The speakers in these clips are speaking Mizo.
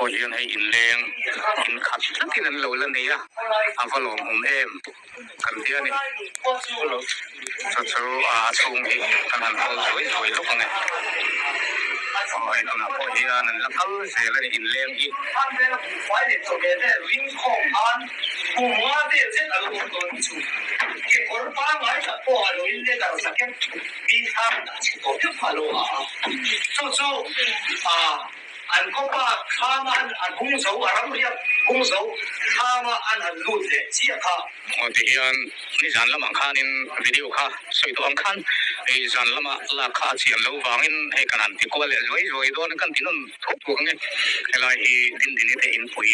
pawh hian hei inleng inkhat tlatin an lo la nei a, a va lawmawm em kan ti a ni. Chu chu a chhung hi kan han hawl zuai zuai lawk ang e. Aw hei tunah pawh hian an la kal zel a ni inleng hi. An khawpa thlama an an hung zo, a ram riak hung zo thlama an han lut leh chiah kha. Aw ti hian nizan lamah khanin video kha sawi tawh ang khan hei zan lama lak kha a chian loh vangin hei kan han ti kual leh zuai zuai dawn kan ti nawn thuak thuak ang e. Helai hi Dindini te inpui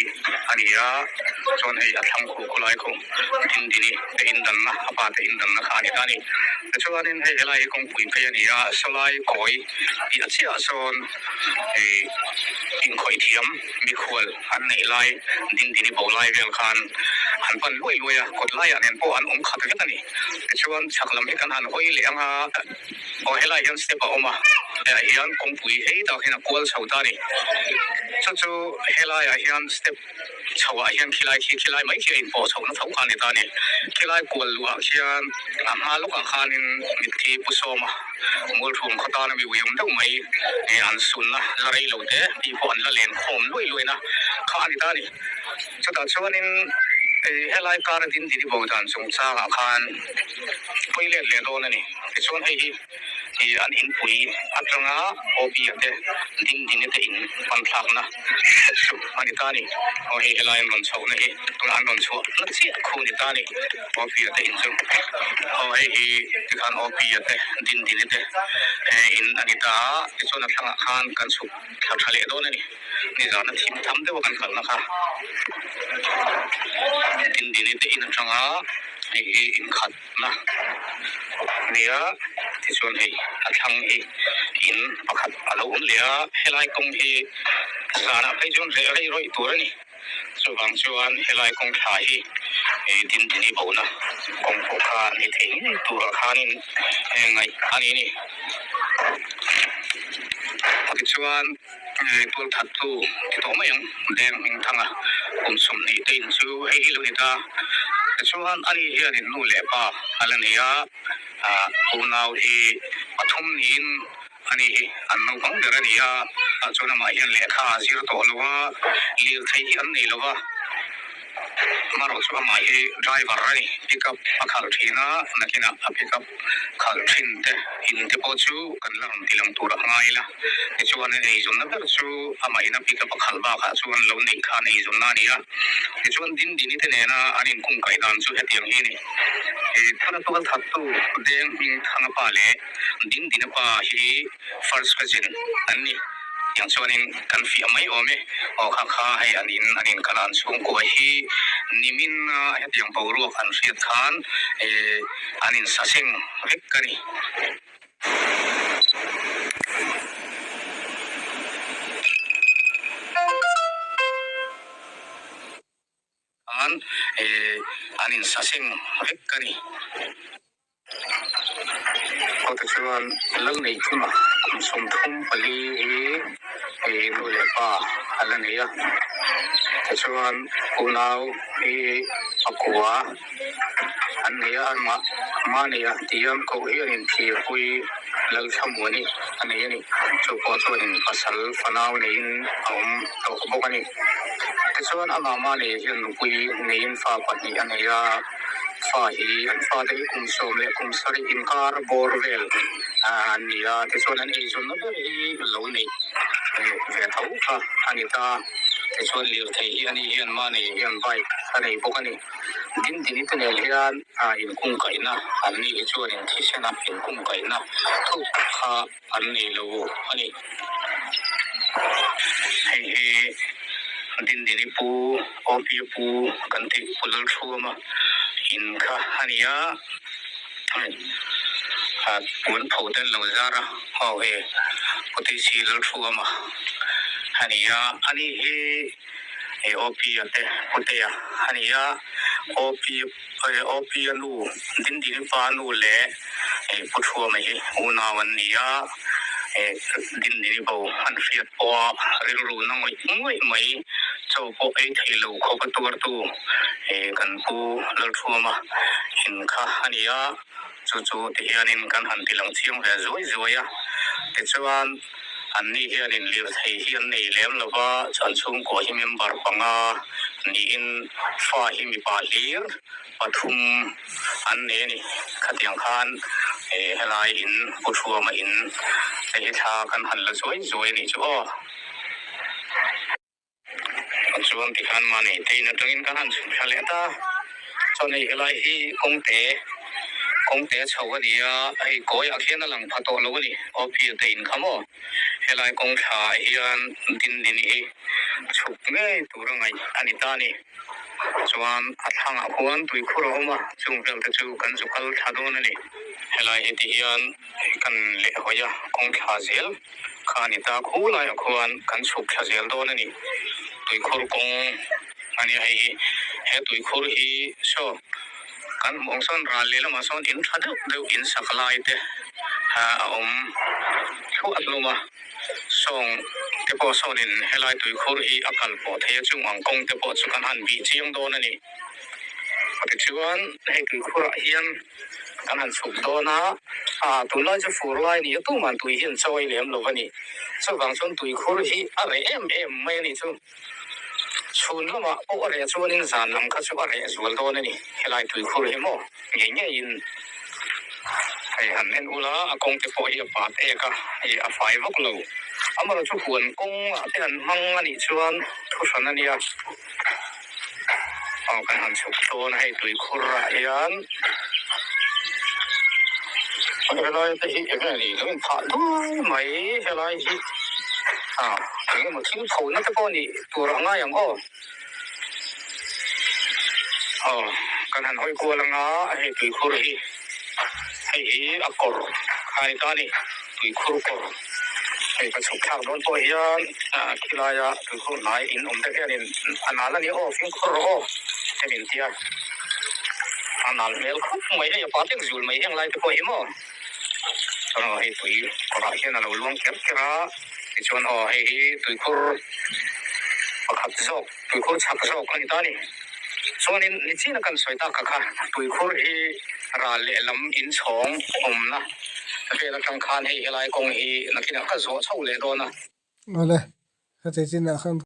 a ni a, chuan hei a thlang khuh khawlai khu Dindini te indanna a pa te indanna kha a ni ta a ni. Tichuanin hei helai hi kawngpui phei a ni a, sawlai kawi tih a chiah sawn Hei inkhawih thiam mikhual an neih lai Dindini bo lai vel khan an pan luai luai a, kawt laiah nen pawh an awm khat vek a ni. Tichuan chhak lam hi kan han hawi leh ang a, aw helai hian step a awm a, hetiah hian kawngpui hei tak hian a kual chho ta a ni. Chu chu helaiah hian step chhoah hian khilai khi khilai mai khi a inpawh chhohna tho kha a ni ta a ni. Khilai kual luhah khian a hma lawkah khanin mitthi pu sawm a, Mualthum khaw tana mi uiawm deuh mai an sunna la rei lo te tih pawh an la len khawm luai luaina kha a ni ta a ni. Chutah chuanin helai kar a dindini bo dan chungchangah khan pawi let leh dawn a ni. Tichuan hei hi. Ih an inpui atanga OP-a te Dindini te in pan thlakna step chu a ni ta a ni. Aw hei helai an rawn chhohna hi tunah an rawn chhuah na chiah khu a ni ta a ni OP-a te in chu. Aw hei hi tikhan OP-a te Dindini te in a ni ta a, tichuan a thlangah khan kan chhuk thla tha leh dawn a ni. Nizana thim tham deuha kan kalna kha Dindini te in atanga hei hi inkhat. Na nia tichuan hei a thlang hi in pakhat a lo awm leh a, helai kawng hi zanah phei chuan reh rei rawih tur a ni. Chuvang chuan helai kawng thla hi Dindini bona kawng pawh kha ni thei ngei turah khanin ngaih a ni a ni. Tichuan tual thattu ti tawh mai ang Deng Hmingthanga kum 20 te in chu hei hi lo ni ta. Tichuan ani hianin nu leh pa a la nei a, unau hi pathum niin ani hi an naupang ber a ni a, chuan amah hian lehkha a zir tawh lo a, lirthei hi an nei lo va. Amaherawh chu amah hi driver a ni, pickup a khalh thin a, nakinah a pickup khalh thin te in te pawh chu kan la rawn ti lang tur a ngai ila. Tichuan a eizawnna ber chu amahin a pickup a khalh bakah chuan lo neih khan eizawnna a ni a. Tichuan Dindini te nena an inkungkaih dan chu hetiang hi a ni. Thana tual thattu Deng Hming Thanga pa leh Dindina pa hi first cousin an ni. Tiang chuanin kan fiah mai awm e. Aw kha kha hei an in an inkal a an chhungkua hi nimin a hetiang boruak an hriat khan eh an insaseng vek a ni. Khan eh an insaseng vek a ni. Kawta chuan lal nei thuma kum 34 hi hei nu leh pa a la nei a, tichuan unau hi pakua an nei a, amah mahni a tiam koh hi an inthirpui Lalthlamuani a nei a ni. Chu pawh chuanin pasal fanau neiin a awm tawh bawk a ni. Tichuan amah mahni hian nupui neiin fa pahnih a nei a. Fa hi an fate hi kum sawm leh kum sarih inkar bawr vel an ni a, tichuan an eizawnna ber hi lo neih ve tho kha a ni ta. Tichuan lirthei hi ani hian mahni hian bike a nei bawk a ni. Dindini te nen hian inkungkaihna an nih hi chuanin thisena inkungkaihna thuk kha an nei lo a ni. Hei hi Dindini pu, Awpia pu kan tih Pu Lalthuama in kha a ni a, hei puan pho te an lo zar a, aw hei Pu Tisi Lalthuama a ni a, ani hi Awpia te Putea a ni a, Awpia Awpia nu Dindini pa nu leh Pu Thuama hi unau an ni a. Dindini bo an hriat pawha rilru na ngawih ngawih mai chaw pawh ei thei lo khawp a tuartu kan pu Lalthuama in kha a ni a, chu chu ti hianin kan han ti lang chiang ve zuai zuai a. Tichuan anni hianin lirthei hi an nei lem lo va, chuan chhungkua hi member panga niin fa hi mipa hlir pathum an nei a ni. Khatiang khan helai in Pu Thuama in te hi thla kan han la zuai zuai a nih chu aw. Chuan tikhan mahni tein atangin kan han chhun thla leh ta. Chuan hei helai hi kawngte kawngte chho a ni a, hei kawiah khian a lang pha tawh lo a ni. Aw phir te in kha maw? Helai kawng thla ah hian Dindini hi chhuk ngei tur a ngaih a ni ta a ni. Chuan a thlangah khuan tuikhur a awm a, chung vel te chu kan zu kal thla dawn a ni. Helai hi ti hian kan lehhawi a, kawng thla zel kha a ni ta. Khu laiah khuan kan chhuk thla zel dawn a ni. Tuikhur kawng a nia hei hi. He tuikhur hi saw kan hmuh ang sawn ral leh lamah sawn in tha deuh deuh in sak lai te a awm thluah hlawm a. Sawng te pawh sawnin helai tuikhur hi a kal pawh thei a, chung ang kawng te pawh chu kan han bih chiang dawn a ni. Tichuan hei tuikhurah hian kan han chhuk dawn a, ah tunlai chu fur lai a ni a, tuman tui hi an chawi lem lo a ni. Chuvang chuan tuikhur hi a reh em em mai a ni chu. Chhun lamah pawh a reh chuanin zan lam kha chu a reh zual dawn a ni. Helai tuikhur hi maw ngei ngeiin hei han en ula a kawng te pawh hi a pat ek a, hei a fai vak lo. Amaherawhchu chu huan kawngah te han hmang a nih chuan thu hran a nia. Aw kan han chhuk dawn a hei tuikhur ah hian helai te hi eng nge ni lo in phah duai mai helai hi ah eng emaw thil pho na te pawh nih tur a ngai ang aw aw kan han hawi kual anga hei tuikhur hi hei hi a kawr kha a ni ta a ni tuikhur kawr. Hei ka chhuk thlak dawn pawh hian khilaia tuikhur hnai in awm te hianin a nal a ni aw fimkhur rawh aw te min ti a, a nal hmel khawp mai hei a pa tek zul mai heng lai te pawh hi maw chuan aw hei tui kawrah hian a lo luang ker ker a tichuan aw hei hi tuikhur pakhat zawk tuikhur chhak zawk a ni ta a ni chuanin nichina kan sawi tak kha tuikhur hi ral lehlam inchhawng awmna. Vel atang khan hei helai kawng hi nakinah ka zawh chho leh dawn a. Awle, ka chei chinah khan.